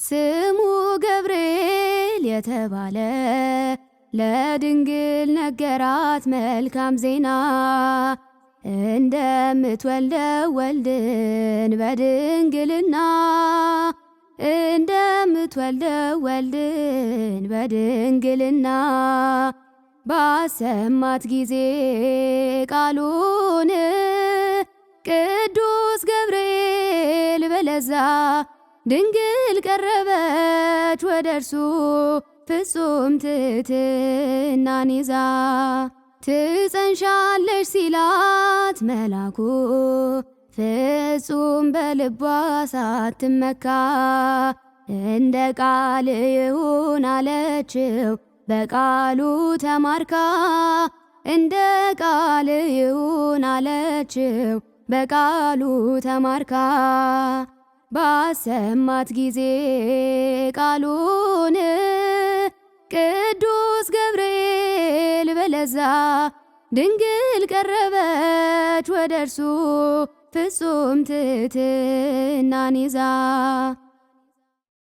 ስሙ ገብርኤል የተባለ ለድንግል ነገራት መልካም ዜና፣ እንደምትወልደው ወልድን በድንግልና፣ እንደምትወልደው ወልድን በድንግልና። ባሰማት ጊዜ ቃሉን ቅዱስ ገብርኤል በለዛ ድንግል ቀረበች ወደ እርሱ ፍጹም ትሕትናን ይዛ። ትጸንሻለሽ ሲላት መላኩ ፍጹም በልቧ ሳትመካ፣ እንደ ቃል ይሁን አለችው በቃሉ ተማርካ፣ እንደ ቃል ይሁን አለችው በቃሉ ተማርካ። ባሰማት ጊዜ ቃሉን ቅዱስ ገብርኤል በለዛ ድንግል ቀረበች ወደ እርሱ ፍጹም ትሕትናን ይዛ።